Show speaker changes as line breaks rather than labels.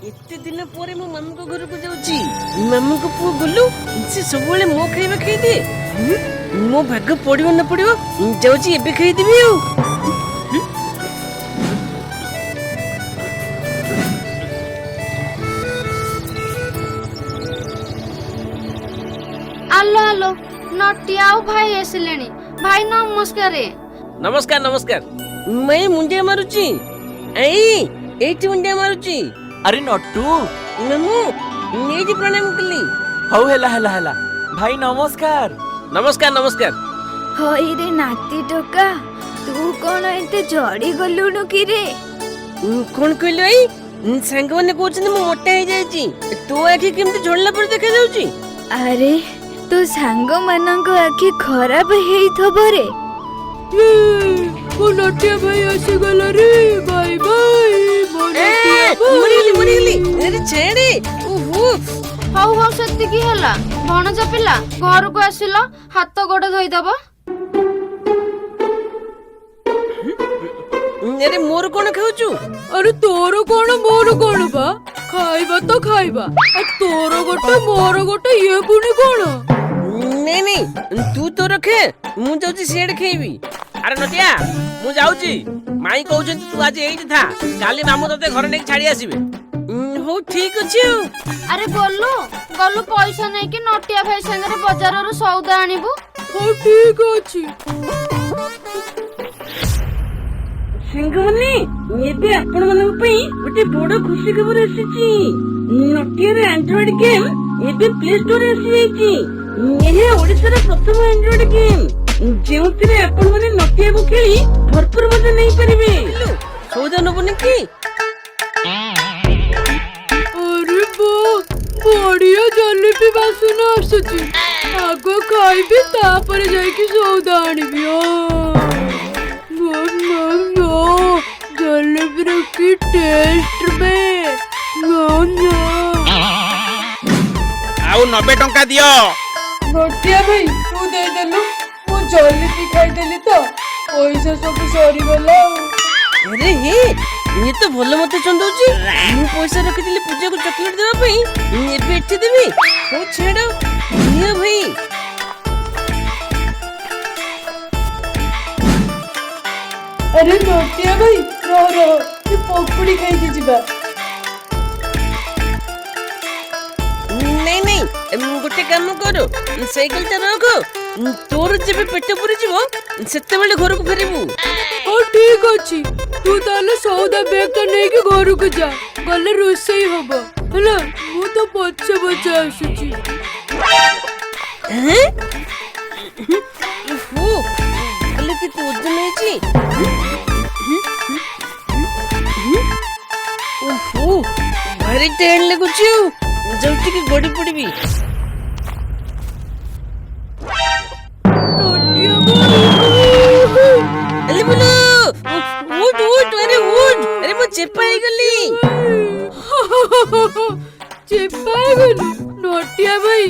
ଏତେ ଦିନ ପରେ ମୁଁ ମାମୁଙ୍କ ଘରକୁ ଯାଉଛି। ମାମୁଙ୍କ ପୁଅ ଗୁଲୁ, ସେ ସବୁବେଳେ ମୋ ଖାଇବା ଖାଇଦିଏ। ମୋ ଭାଗ ପଡିବ ନ ପଡିବ, ଯାଉଛି ଏବେ ଖାଇଦେବି। ଆଉ
ଆଲୋ ଆଲୋ, ନଟିଆ ଆଉ ଭାଇ ଆସିଲେଣି। ଭାଇ, ନମସ୍କାର।
ନମସ୍କାର ନମସ୍କାର। ମାଇଁ, ମୁଣ୍ଡିଆ ମାରୁଛି। ଏଇ ଏଇଠି ମୁଣ୍ଡିଆ ମାରୁଛି।
ଆରେ ନଟୁ!
ମାମୁଁ, ଏଇଠି ପ୍ରଣାମ କଲି।
ହଉ, ହେଲା ହେଲା ହେଲା। ଭାଇ, ନମସ୍କାର।
ନମସ୍କାର ନମସ୍କାର।
ହଇରେ ନାତି ଟୋକା, ତୁ କଣ ଏତେ ଝଡ଼ି ଗଲୁଣୁ କିରେ?
କଣ କହିଲୁ ଭାଇ? ସାଙ୍ଗମାନେ କହୁଛନ୍ତି ମୁଁ ମୋଟା ହେଇଯାଇଛି। ତୋ ଆଖି କେମିତି ଝଡ଼ିଲା ପରି ଦେଖାଯାଉଛି?
ଆରେ, ତୋ ସାଙ୍ଗମାନଙ୍କ ଆଖି ଖରାପ ହେଇଥିବ ରେ।
ମୋ ନଟିଆ ଭାଇ ଆସିଗଲା ରେ! ବାଇ ବାଇ ମୋ
ଏ,
ନଟିଆ ଭାଇ।
ମରିଗଲି ମରିଗଲି, ଆରେ ଛାଡ଼େ, ଓହୋ।
ହଉ ହଉ, ସେତିକି ହେଲା। ଭଣଜା ପିଲା ଘରକୁ ଆସିଲ, ହାତ ଗୋଡ ଧୋଇଦବ।
ଆରେ, ମୋର କଣ ଖାଉଛୁ?
ଆରେ, ତୋର କଣ ମୋର କଣ ବା, ଖାଇବା ତ ଖାଇବା। ଆଉ ତୋର ଗୋଟେ ମୋର ଗୋଟେ, ଇଏ ପୁଣି କଣ?
ନାଇଁ ନାଇଁ, ତୁ ତୋର ଖେ, ମୁଁ ଯାଉଛି ସିଆଡେ ଖାଇବି।
ଆରେ ନଟିଆ, ମୁଁ ଯାଉଛି। ମାଇଁ କହୁଛନ୍ତି ତୁ ଆଜି ଏଇଠି ଥା, କାଲି ମାମୁଁ ତତେ ଘରେ ନେଇକି ଛାଡି ଆସିବେ।
ହଉ, ଠିକ ଅଛି। ଆଉ
ଆରେ ଗଲୁ ଗଲୁ, ପଇସା ନେଇକି ନଟିଆ ଭାଇ ସାଙ୍ଗରେ ବଜାରରୁ ସଉଦା ଆଣିବୁ।
ହଉ, ଠିକ ଅଛି।
ସାଙ୍ଗମାନେ, ଏବେ ଆପଣମାନଙ୍କ ପାଇଁ ଗୋଟେ ବଡ ଖୁସି ଖବର ଆସିଛି। ନଟିଆର ଆଣ୍ଡ୍ରଏଡ ଗେମ୍ ଏବେ ପ୍ଲେ ଷ୍ଟୋରରେ ଆସିଯାଇଛି। ଏହା ଓଡିଶାର ପ୍ରଥମ ଆଣ୍ଡ୍ରଏଡ ଗେମ୍, ଯେଉଁଥିରେ ଆପଣମାନେ ନଟିଆକୁ ଖେଳି ଭରପୁର ମଜା ନେଇପାରିବେ। ସଉଦା ନବୁନି କି?
ଆରେ ବା, ବଢିଆ ଜଲେବି ବାସନା ଆସୁଛି। ଆଗ ଖାଇବି, ତାପରେ ଯାଇକି ସଉଦା ଆଣିବି। ଜଲେବିର କି ଟେଷ୍ଟ ବେ!
ଆଉ 90 ଟଙ୍କା ଦିଅ।
ନଟିଆ ଭାଇ, ତୁ ଦେଇଦେଲୁ। ମୁଁ ଜଲେବି ଖାଇଦେଲି ତ ପଇସା ସବୁ ସରିଗଲା। ଆଉ
ଆରେ ହେ, ଇଏ ତ ଭଲ ମତେ ଚନ୍ଦଉଛି। ମୁଁ ପଇସା ରଖିଥିଲି ପୂଜାକୁ ଚକୋଲେଟ ଦେବା ପାଇଁ, ଏବେ ଏଠି ଦେବି। ହଉ ଛାଡ, ନିଅ ଭାଇ।
ଆରେ ନଟିଆ ଭାଇ, ରହ ରହ, ଏ ପକୁଡି ଖାଇକି ଯିବା।
ନାଇଁ ନାଇଁ, ଗୋଟେ କାମ କର, ସାଇକେଲଟା ରଖ। ତୋର ଯେବେ ପେଟ ପୁରିଯିବ, ସେତେବେଳେ ଘରକୁ ଫେରିବୁ।
ହଉ, ଠିକ ଅଛି। ତୁ ତାହେଲେ ସଉଦା ବ୍ୟାଗଟା ନେଇକି ଘରକୁ ଯା, ଗଲେ ରୋଷେଇ ହବ। ହେଲା, ମୁଁ ତ ପଛେ ପଛେ ଆସୁଛି।
ହେଁ? ଓହୋ, ଭଲ କେତେ ଓଜନ ହେଇଛି। ଓହୋ, ଭାରି ଟାୟାର୍ଡ ଲାଗୁଛି। ଆଉ ଯାଉ ଟିକେ ଗଡି ପଡିବି।
ନଟିଆ ଭାଇ!
ଆଲେ ବୁଲୁ, ଉଠ ଉଠ, ଆରେ ଉଠ, ଆରେ ମୁଁ ଚେପା ହେଇଗଲି।
ଚେପା ହେଇଗଲୁ ନଟିଆ ଭାଇ?